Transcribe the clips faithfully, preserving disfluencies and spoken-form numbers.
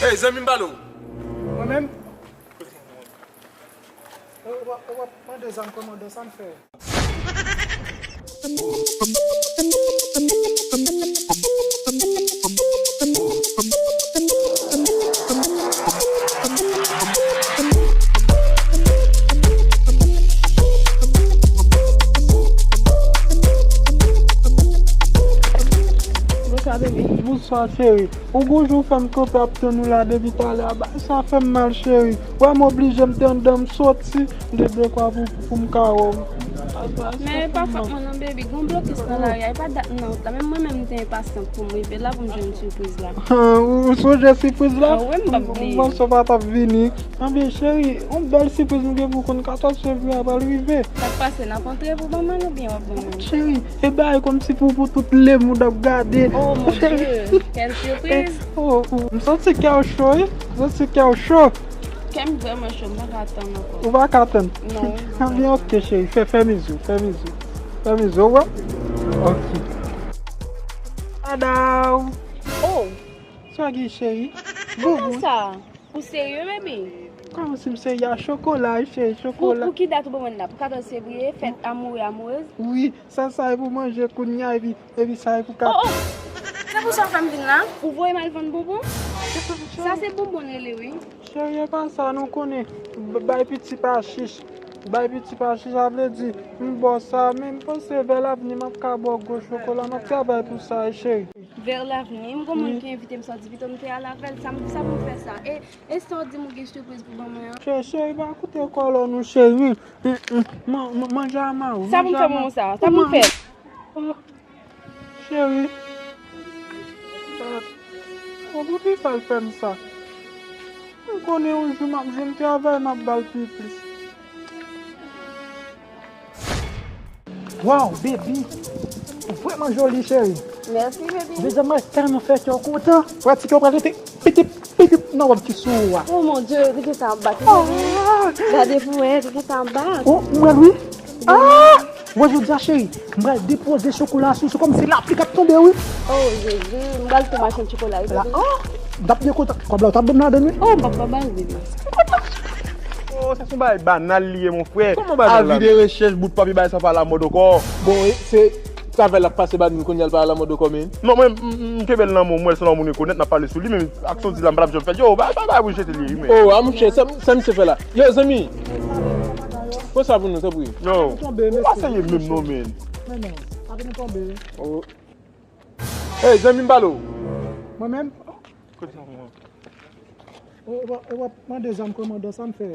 Hey, zanmi m pale w. Mwen menm? Ou, ou, ou, ou mande zam kòmandan, sa m fè? Bonswa, baby. Bonswa, cheri. Ou gon jou fè m kanpe ap tann ou la depi talè a. Bagay sa fè m mal, cheri. Wè m oblije, m te anndan, m soti, m te dekwa pou, pou m ka wè w. Men e pa fòt mwen non, baby. Gon blokis nan lari a, e pa dat m nan wout la. Menm mwen menm, m te enpasyant pou m rive la, pou m jwenn sipriz la. Ou, ou sonje sipriz la? Ah, wi, m p ap bliye. M panse w pa t ap vini. Anben, cheri, yon bèl sipriz m gen pou ou. Konn katòz fevriye a pral rive. Sa k pase, n ap antre pou ban mwen oubyen w ap ban mwen? Cheri, e bagay kòmsi pou, pou tout lemonn ap gade. Oh, mon Dieu, quelle surprise! Oh, oh, m santi kè w cho, wi. M santi kè w cho. Kè m vrèman cho, m pa ka tann ankò. Ou pa ka tann? Non, m pa ka tann. Anben, ok, cheri, fè, fèmen je w, fèmen je w. Fèmen je w, wè? Ok. Tadaw! Oh! Sa gen, cheri? Boubou. Kòman sa? Ou serye, baby? Kòman si m serye a? Chokola, wi, cheri, chokola. Pou, pou ki dat ou ban mwen la? Pou katòz fevriye, fèt amoure, amourez? Wi, sa, sa e pou manje kounye a, epi, epi sa e pou ka... Oh, oh! Se pou sa w fè m vin la? Ou voye m al vann bonbon? Sa se bonbon l rele, wi. Cheri, e pa sa, nou konnen. B-, bay piti pa chich. Bay piti pa chich, sa vle di, m ba w sa, men m panse vè lavni m ap ka ba w gwo chokola. M ap travay pou sa, wi, cheri. Vè lavni, m gon moun ki envite m sòti, pito m te al avè l, sa m, sa pou m fè sa? E, e sa w di m ou gen sipriz pou ban mwen an? Cheri, cheri, pa koute kòlò nou, cheri. Mm, mm, man-, man-, manje a mari w, sa pou m fè, manje a mari w. Sa pou m fè? Oh, cheri. Oh, poukisa l fè m sa? M konnen yon jou m ap jwenn travay, m ap ba l pi plis. Wow, baby! Ou vrèman joli, cheri. Mèsi, baby. Dezyèm mwen tèlman fè kè w kontan. Wè ti kè w pral rete pitip, pitip nan wòb ki sou ou a. Oh, mon Dieu, teke sa ap bat. Ah! Gade pou wè, teke sa ap bat. Oh, ou wè l, wi. Ah! Wè jodi a, cheri, m pral depoze chokola sou, sou kòm se lapli k ap tonbe, wi. Oh, Jezi, m pral tou mache chokola, wi, baby. Ah! M t ap byen kontan. Kòb la, ou t ap ban m ladann, wi. Oh, m p ap ba l, baby. Oh, sa se yon bagay banal li ye, mon frè. Kòman banal la? Avi de rechèch, bout papye, bagay sa pa alamòd ankò. Bon, e, se travay la k pase ba nou, kounye a l pa alamòd ankò, men. Non, mwen, m, m, m kenbe l nan men w, m wè l se yon moun rekonèt, n ap pale sou li, men aksyon di la, m pa t ap janm fè l. Yo, bagay, bagay pou jete li, wi, men. Oh, a monchè, sa, sa misye fè la? Yo, zanmi! Pran sa pou nou, tanpri. Yo, ou pa serye menm non, men. Men non, ap nou tonbe. Oh. Hey, zanmi m pale w. Mwen menm? Kote sa mwen? Ou, ou, ou ap mande zam kòmandan, sa m fè?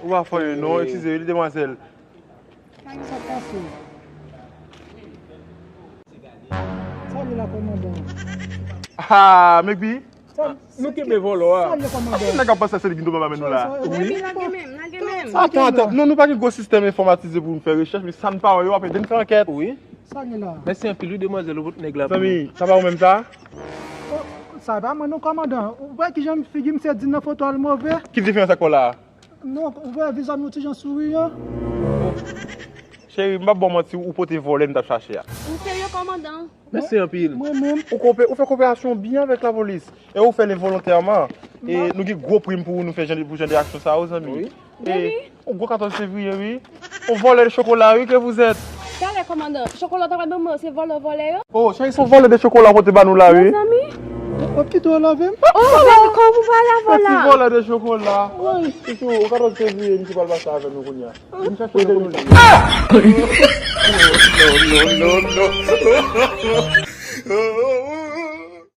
Ou pa fè non, eskize, li demwazèl. Sa k pase? Sa li la, kòmandan? Ah, Mekbi? Nou kenbe vòlò a. Sa li, kòmandan? Akoz nèg ap panse se li ki tonbe pa men nou la? Wi. Lage menm, lage menm. Atann, atann. Non, nou pa gen gwo sistèm enfòmatize pou nou fè rechèch, men sa n pa wè yo, apre de n fè ankèt. Wi. Sa gen la? Mèsi anpil, wi, demwazèl, ou pot nèg la pou nou. Zanmi, sa pa ou menm sa? Oh, sa pa mwen non, kòmandan. Ou wè kijan figi misye di nan foto a l move? Ki diferans ak ou la? Non, ou wè vizaj nou ti jan souriyan. Cheri, m p ap ba w manti, ou pote vòlè m t ap chache a. Ou serye, kòmandan? Mèsi anpil. Mwen menm. Ou kope-, ou fè koperasyon byen avèk lapolis. E ou fè l envolontèman. E nou gen gwo prim pou nou fè jan de, pou jan de aksyon sa yo, zanmi. Wi. E yon gwo katòz fevriye, wi. On volè de chokola, wi, ke vous êtes. Talè, kòmandan, chokola w ta pral ban mwen yo, se vòlè w vòlè yo? Oh, cheri, se yon volè de chokola w pote ba nou la, wi. Mezanmi. Ou kite w lave m? Oh, baby, kòman ou pral avè w la? Yon ti volè de chokola. Wi. Se tou, yon katòz fevriye, misye pral pase avè nou kounye a. Vin chache nou kounye a. Non, non, non, non.